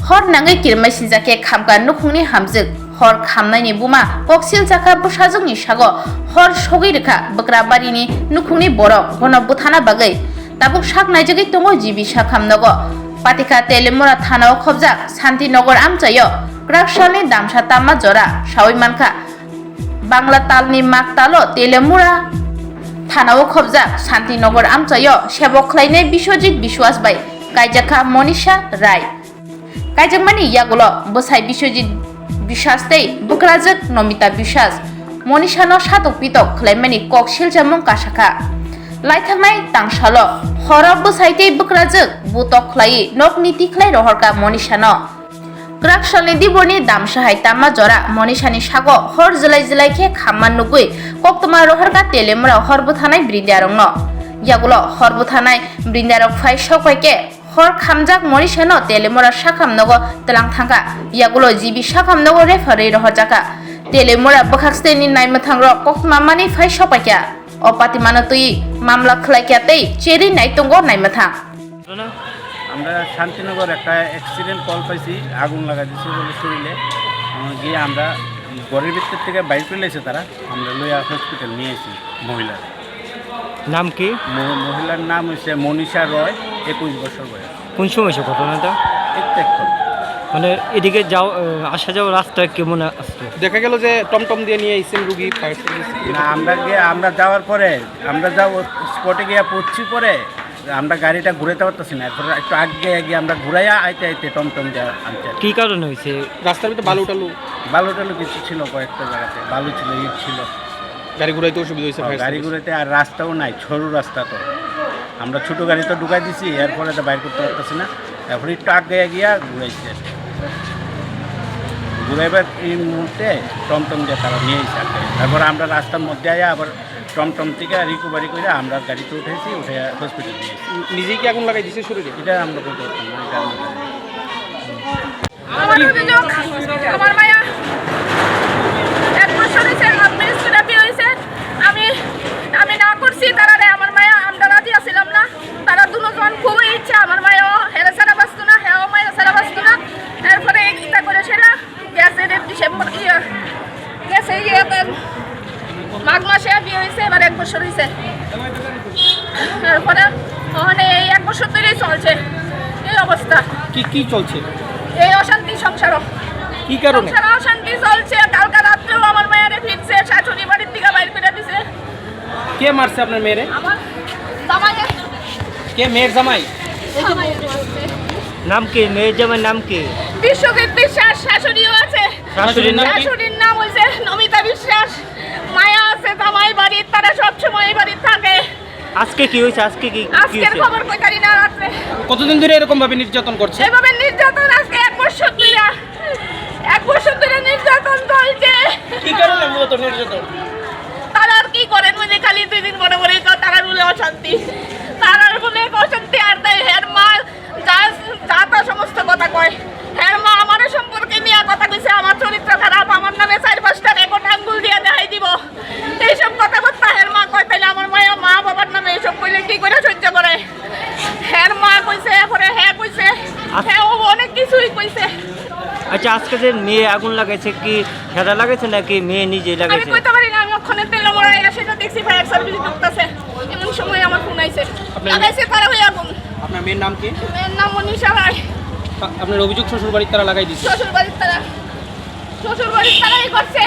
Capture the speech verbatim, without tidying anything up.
Hor nangwi kirmai sinjakhe khamkha nukhungni hamjwk. Hor khamnaini buma koksil jakha bwsajwkni sago hor sogwi rwkha Bwkrabarini nukhungni borok bono bwthana bagwi. Tabuk sak naijagwi tongo G B Sakham nogo. Patikha Telemura thanao khobjak Santinagar amchaio kwrak salni damsa tamma jora sawi mankha. Bangla talni mak talo Telemura thanao khobjak Santinagar amchaio sebok khlainai Biswajit Biswas bai kaijakha Monisha Rai. Kaijakmani yagulo bwsai Biswajit Biswas tei bwkrajwk Nomita Biswas Monishano satok pitok khlaimani kok siljamung kasakha. Laithaknai tangsalo horo bwsai tei bwkrajwk butok khlaiwi nokni tikhlai rohorkha Monishano. Kwrak salni diborni damsa hai tamma jora Monisani sago hor jwlai jwlai khe khamma nugwi koktwma rohorkha Telemura hor bwthanai brindiarokno. Yagulo hor bwthanai brindiarok phai sokphaikhe hor khamjak Monisano Telemura Sakham nogo twlang thangkha. Yagulo G B Sakham nogo referee rohorjakha. Telemura bwkhak steni naimwthangrok koktwma manwi phai sokphaikha. O patimano twi mamla khlaikha tei cherwi nai tongo naimwthang. ঘটনা? আমরা শান্তিনগর একটা accident call পাইছি, আগুন লাগা দিছে বলে শরীরে। আহ, গিয়ে আমরা ঘরের ভিতর থেকে বাইর করে লাইছে তারা, আমরা লইয়া হসপিটাল নিয়ে আসি মহিলার। নাম কি? ম-, মহিলার নাম হচ্ছে মনীষা রয়, একুশ বছর বয়স। কোন সময় হয়েছে ঘটনাটা? এই তো এখন। মানে এদিকে যাও, আহ, আসা যাওয়ার রাস্তা কেমন আসতো? দেখা গেল যে টমটম দিয়ে নিয়ে এসেছেন রুগী, ফায়ার সার্ভিস। না, আমরা গিয়ে, আমরা যাওয়ার পরে, আমরা যাও স্পটে গিয়ে পড়ছি পরে, আমরা গাড়িটা ঘুরাইতে পারতেছি না, এরপরে একটু আগে গিয়ে আমরা ঘুরাইয়া আইতে আইতে টমটম দিয়ে আনতে আর কি। কি কারণে হয়েছে? রাস্তার ভিতরে বালু টালু। বালু টালু কিছু ছিল কয়েকটা জায়গাতে, বালু ছিল, ইট ছিল। গাড়ি ঘুরাইতে অসুবিধা হয়েছে, হ্যাঁ, ফায়ার গাড়ি সার্ভিস। ঘুরাইতে আর রাস্তাও নাই, সরু রাস্তা তো। আমরা ছোট গাড়ি তো ঢুকাই দিছি, এরপরে তো বাইর করতে পারতেছি না, এরপরে একটু আগে গিয়া ঘুরাইছে আর কি। ঘুরাইবার এই মুহূর্তে টমটম দিয়ে তারা নিয়ে এসে আর কি। তারপরে আমরা রাস্তার মধ্যে আয়া আবার টমটম থেকে রিকভারি করে আমরা গাড়িতে উঠেছি, উঠে হসপিটাল নিয়ে এসেছি। নিজেই কি আগুন লাগাই দিছে শরীরে? এটা আমরা বলতে পারতাম না, এটা আমরা জানি না। আমার অভিযোগ, আমার মায়া এক বছর হয়েছে, লাভ ম্যারেজ করে বিয়ে হয়েছে। আমি, আমি না করছি তারারে, আমার মায়া, আমরা রাজি আছিলাম না। তারা দুজন খুবই ইচ্ছা, আমার মায়াও হেরে ছাড়া বাঁচতো না, হ্যাঁ, মায়া ছাড়া বাঁচতো না। এরপরে এই ইটা করে সেরা গেছে রে ডিসেম্বর, ইয়ে, গেছে ইয়ে, তার মাঘ মাসে বিয়ে হয়েছে, এবার এক বছর হয়েছে। তারপরে ওখানে এই এক বছর ধরেই চলছে এই অবস্থা। কি, কি চলছে? এই অশান্তি সংসারও। কি কারণে? সংসারে অশান্তি চলছে। কালকে রাত্রেও আমার মায়েরে ফিরছে, শাশুড়ি বাড়ির থেকে বাইর করে দিছে। কে মারছে আপনার মেয়েরে? আমার জামাইয়ে। কে মেয়ের জামাই? জামাইয়ে মারছে। নাম কি? মেয়ের জামাইয়ের নাম কি? বিশ্বজিৎ বিশ্বাস, শাশুড়িও আছে। শাশুড়ির নাম কি? শাশুড়ির নাম হইছে নমিতা বিশ্বাস। মায়া আছে জামাই বাড়ির, তারা সব সময় এই বাড়ির থাকে। আজকে কি হয়েছে? আজকে কি, কি আজকের হয়েছে? খবর কই জানি না রাত্রে। কতদিন ধরে এরকম ভাবে নির্যাতন করছে? এভাবে নির্যাতন আজকে এক বছর ধরে। এক বছর ধরে নির্যাতন চলছে। কি কারণে মূলত নির্যাতন? তারা আর কি করেন, মানে খালি দুই দিন পরে পরে তারা বলে অশান্তি, তারা বলে অশান্তি, আর তাই হের মা যা, যা তা সমস্ত কথা কয়। হের মা আমার সম্পর্কে নিয়ে কথা কইছে, আমার চরিত্র খারাপ, আমার নামে চার পাঁচটা রেকর্ড আঙ্গুল দিয়ে দেখাই দিব। এইসব কথাবার্তা হের মা কয়, তাইলে আমার মায়া মা বাবার নামে এইসব কইলে কি করে সহ্য করে? হের মা কইছে, এরপরে হ্যাঁ কইছে, আচ্ছা। হ্যাঁ ও অনেক কিছুই কইছে। আচ্ছা, আজকে যে মেয়ে আগুন লাগাইছে, কি হেরা লাগাইছে নাকি মেয়ে নিজেই আমি লাগাইছে? কইতে পারি না, আমি ওখানে তেল মরা এসে তো দেখছি ফায়ার সার্ভিস ঢুকতেছে, এমন সময় আমার ফোন আইছে। আপনার লাগাইছে তারা হয়ে আগুন। আপনার মেয়ের নাম কি? মেয়ের নাম মনীষা রায়। আ-, আপনার অভিযোগ শ্বশুর বাড়ির তারা লাগাই দিচ্ছে? শ্বশুর বাড়ির তারা, শ্বশুর বাড়ির তারাই করছে।